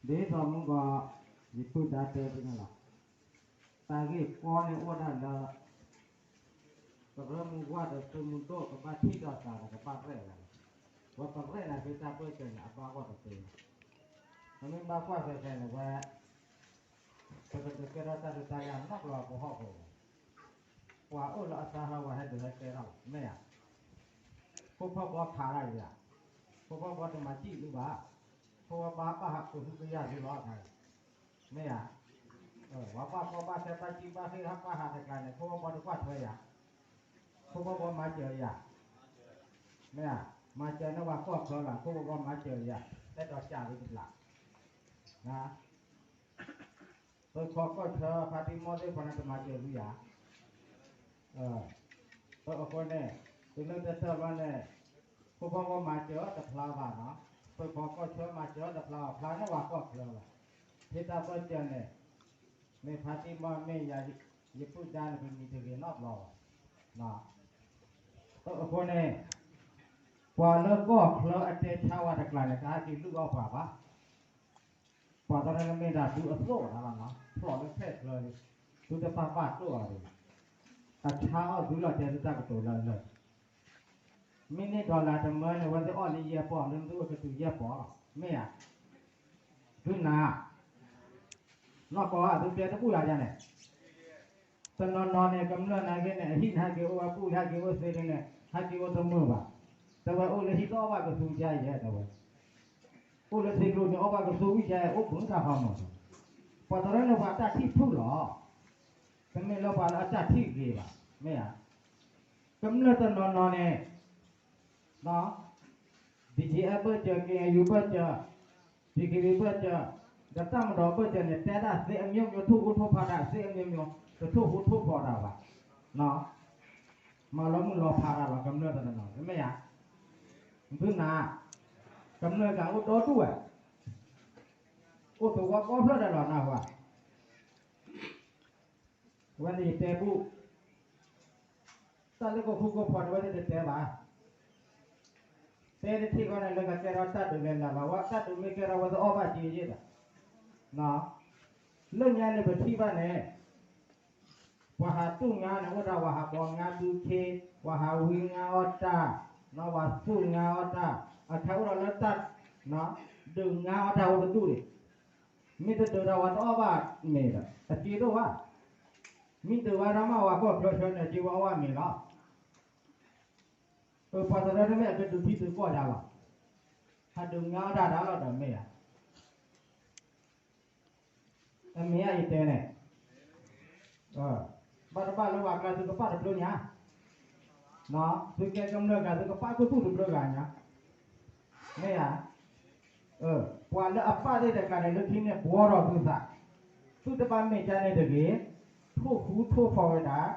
ဒ်သိးမုၢ်ဂီၤ ယပုၢ်ဒါတဲဒ်န့ၣ်လီၤ. တၢ်ဂ့ၢ်ကီန့ၣ်အိၣ်ဒၣ်လၢ ကရၢမိၢ်ဝၤဒီးသုးမုၢ်ဒိၣ်ကဘၣ်ထံၣ်ဒီးသးဒီးကဘၣ်ရဲၣ်လီၤ. ပှၤပရဲၣ်လီၤက့ၤတၢ်ပၢၢ်ဆၢန့ၣ် အဘၣ်ဂီၢ်တသ့ဘၣ်. ပမ့ၢ်ဘၣ်ကွၢ်ဆၢၣ်ဆၢၣ်န့ၣ်ဝဲ ပကဒုးကဲထီၣ်တၢ်ဒုးတၢ်ယၤနီတဘျီပဟီၣ်ခိၣ်လီၤ. ပှၤအိၣ်လၢအသးဟးဂီၤဟဲဒုးဟဲကဲထီၣ်လီၤ မ့ၢ်ဧါ. ဖိဖီဘီခးတၢ်ယၤ, ဖိဖီဘီတမၤစံၣ်ဒုဘၣ်, ဖိဖီဘီဘၣ်ဟးကဟုကယာ်ဒုလီၤခါ, မ့ၢ်ဧါ. ပှၤဘၣ်ကီဘၣ်ခဲဘၣ်စံၣ်ဘၣ်ဃ့ၢ်ဟးဘၣ်ဟးတကျါန့ၣ် ဖိဖီဘီတကွၢ်ထွဲယၤ, ဖိဖီဘီမၤစၢၤယၤ, မ့ၢ်ဧါ. မၤစၢၤန့ၢ်ပှၤကီၢ်ချၢလီၤ ဖိဖီဘီမၤစၢၤယၤ, အဲၣ်ဒိးစံးလၢတဘျီ သုးခိးကီၢ်ဆၢ ဖါတံၢ်မီၢ်သ့ၣ်တဖၣ်န့ၣ်တမၤစၢၤဒုယၤ. အဃိန့ၣ် တုၤလၢတၢ်တၢ်ဘျီန့ၣ် ဖိဖီဘီမၤစၢၤအီၤတဖျါဘၣ်နီၤ, သုးခိးကီၢ်ဆၢမၤစၢၤအီၤတဖျါဘၣ် ဖျါန့ၢ်ပှၤကီၢ်ချၢလီၤ. ဖဲတၢ်ပၢၢ်ဆၢၣ်န့ၣ် မ့ၢ်ဖါတံၢ်မီၢ်မ့ၢ်ယၤ ယပုၢ်ဒါန့ၣ် ပမံၤတဂ့ၤနီတဘျီဘၣ်. အဃိန့ၣ် ပှၤလၢကီၢ်ချၢအတဲဆါဝဲတကျါန့ၣ် တဟဲက့ၤလုၢ်အီၣ်ပှၤဘၣ်. ပှၤတရၢန့ၣ်မ့ၢ်ဒၣ်ဒုအသိးဒၣ်လီၤနီၤ, ဖျိးလၢဖဲၣ်ချၢလံ, ဒုတပာ်ဘၣ်တိၢ်အီၤဒံး, အဆါအီၣ်ဒုလီၤတဲာ်သုတၢ်ကတိၤလၢလၢ မ့ၢ်န့ၢ်ဒီးလၢတမၢန့ၣ် ဝဲသ့ၣ်အီၣ်လံယဲၢ်ပီၢ် လၢသုအိၣ်ကတုၤယဲၢ်ပီၢ်လီၤ မ့ၢ်ဧါ. ဒုနၤ နီၢ်ကီၢ် သုတဲတဘူၣ်ယၤယၤန့ၣ်, တနီၤနီၤန့ၣ် ကမျၢၢ်နာ်က့န့ၣ် အဟံၣ်န့ၣ် ဟဲက့ၤအိၣ်ဝဲဘူၣ် ဟဲက့ၤအိၣ်သ့န့ၣ် ဟဲက့ၤအိၣ်တမုာ်ဘၣ်. တဲဝဲအိၣ်လၢဟံၣ်တအီၣ်ဘၣ်ကသူကါယဲ တဲဝဲ, အိၣ်လၢထံကျိန့ၣ် အီၣ်ဘၣ်ကသူကါ အိၣ်ဘုးတၢ်ဖးမီၤ, ပှၤတရၢန့ၣ်ပှၤတၢ်ထံၣ်ဖုၣ်လီၤ. တမ့ၢ်လၢပှၤလၢအတၢ်ထံၣ်ဂ့ၤဘၣ် မ့ၢ်ဧါ. ကမျၢၢ်တနီၤနီၤန့ၣ် BGF ဘၢၣ်စၢၤ KNU ဘၢၣ်စၢၤ DKBA ဘၢၣ်စၢၤ ဒီးတပ်မတော် ဘၢၣ်စၢၤန့ၣ် တဲဒၣ်သ့အမျိုးမျိုး ထိၣ်ဟူးထိၣ်ဖးတၢ်သ့အမျိုးမျိုး တထိၣ်ဟူးထိၣ်ဖးတၢ်ဘၣ်, မၤလီၤမုၢ်လီၤဖးတၢ်ဘၣ် ကမျၢၢ်တနီၤနီၤ မ့ၢ်ဧါ. သုနၤ ကမျၢၢ်ကအိၣ်ဒီဒူၣ်ဝဲ အိၣ်သဝီကိးဖျၢၣ်ဒၣ်လီၤနၢ်ဟူဧါ. ဝဲန့ၣ်ယတဲဘူၣ်, တၢ်လၢကဃူကဖိးန့ၣ် ဝဲသ့ၣ်တတဲဘၣ်. တဲတထံၣ်ဃီန့ၣ် လၢကကဲထီၣ်တၢ်ဒုးလဲၤလၢ်ဘၣ် ဝဲတၢ်ဒုးမ့ၢ်ကဲထီၣ် ဝဲသ့ၣ်အီၣ်ဘၣ်က့ယဲၢ်ဘၣ်. လၢညါန့ၣ်ပထံၣ်ဘၣ်န့ၣ် ပှၤဟးတူၢ်ငါန့ၣ် အိၣ်ဒၣ်ပှၤဟးဘီငါဒုခ့, ပှၤဟးဝံငါအီၣ်တၢ်, ပှၤသူၣ်ငါအီၣ်တၢ်, အခါအိၣ်ဒီးလၢတၢ် ဒုးငါအီၣ်တၢ်အိၣ်တဒူၣ်န့ၣ်, မ့ၢ်တဒုးဒီးပှၤတအီၣ်ဘၣ်မ့ၤဒီး အစ့ဒိၣ်ဘၣ်. မ့ၢ်ဒုးဝဲဒၣ်မ့ၢ်ပှၤကီၢ်ချၢဆၢန့ၣ် စ့ဝဲအီၣ်ဘၣ်မ့ၤလီၤ. ပပှၤတရၢတမ့ၢ်အကဒုးထံဒုးကီၢ်ယါလီၤ. ဟးဒုးငါအီၣ်တၢ်ဒၣ်လီၤဒီးမ့ၢ်ဧါ. အမ့ၢ်ဧါယတဲန့ၣ်, ဘၣ်တဘၣ်လၢပှၤကျါသုကပာ်တဖျိညါ, သုကဲကမျၢၢ်ကျါသုကပာ်ခူသူၣ်တဖျိဂၤညါ, မ့ၢ်ဧါ. ပှၤလၢအပာ်သ့ၣ်တကျါန့ၣ် လၢခံန့ၣ်ဘှီထီၣ်သုသး, သုတဘၣ်မ့ၢ်ကါန့ၣ်တဂ့ၤ, ထိၣ်ဃူထိၣ်ဖိးဝဲဒၣ်,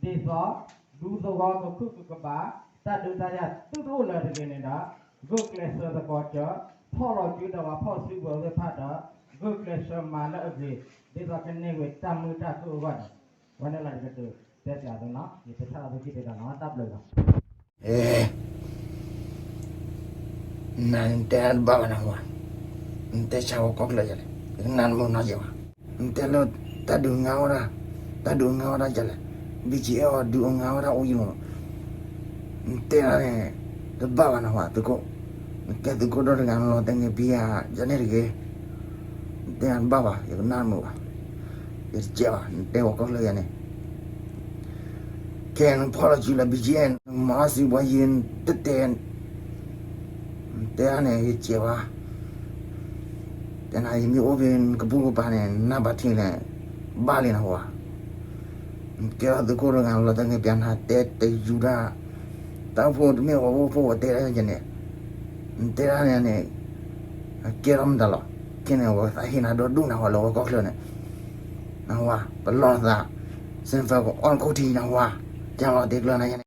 ဒ်သိး ဒူသဝီကခုၣ်ကကဘၣ်, တၢ်ဒုးတၢ်ယၤသုတအိၣ်လၢၤတဂ့ၤန့ၣ်ဒီး, ဂုာ်ကျဲးစၢးသကိးစၢၤ, ဖီၣ်လီၤစုဒီးပှၤဖီၣ်စုကဝဲၤသ့ၣ်တဖၣ်ဒီး, ဂုာ်ကျဲးစၢးမၤလၢအဂ့ၤ, ဒ်သိးကန့ၢ်ဝဲတၢ်မုာ်တၢ်ခုၣ်အဂီၢ်န့ၣ်, ဝဲန့ၣ်လီၤယကတဲပၠးသုနီၤ, ယတဆၣ်လီၤသုခံတဂၤနီၤ, တၢ်ဘျုးလီၤ. နတဲတဘၣ်ဘၣ်နဟူဧါ, နတဲဆါဝဲကီၢ်ချၢယလဲၣ်, နနၢ်မုာ်နီၢ်ယဲဘၣ်, နတဲလၢ တၢ်ဒုးငါဝဲဒၣ်, တၢ်ဒုးငါဝဲဒၣ်ယလဲၣ်, BGF အီၤဒုးအီၤငါဝဲဒၣ်အိၣ်ယံၤမး, နတဲဒၣ်န့ၣ် တဘၣ်ဘၣ်နဟူဧါ, သုးခိၣ်, နကဲသုးခိၣ်ဒီတဂၤနလီၤတဲာ်န့ၣ်ဘံယၤန့ၣ်တဂ့ၤ, နတဲတဘၣ်ဘၣ် ယကနၣ်မုာ်ဘၣ်, ယတကဲဘၣ် နတဲဝဲကီၢ်ချၢယၤန့ၣ် ခဲနဖီၣ်လီၤစုလၢ BGF နမၤအီၣ်စုပှၤယံၤ တတဲ, နတဲဒၣ်န့ၣ် ယကဲဘၣ်, တဲနၤ ယမ့ၢ်အိၣ်ဖဲနကပုၢ်ကပၤန့ၣ် နနၢ်ဘၣ်ထံန့ၣ် ဘၣ်လံနဟူဧါ, နကဲထီၣ်သုးခိၣ်တဂၤလီၤတၢ်န့ၣ် ပျးနၤတဲတယူၤတၢ်, တၢ်အိၣ်ဖှိၣ်တမ့ၢ်ဝဲအိၣ်ဖှိၣ်ဝဲတဲဒၣ်ယၤန့ၣ်, နတဲဒၣ်န့ၣ်န့ၣ် ကဲထီၣ်မတၤလီၤ, ခဲန့ၣ် ဝဲသးဟ့နၤဒီဒူၣ်နဟူဧါ လၢဝဲကီၢ်ချၢန့ၣ်, နဟူဧါ, ပလီၢ်သး, စဲးဖဲကအီၣ်နခိၣ်ထံနဟူဧါ, ကလီၤတဲာ်ကျၢၤနၤယၤန့ၣ်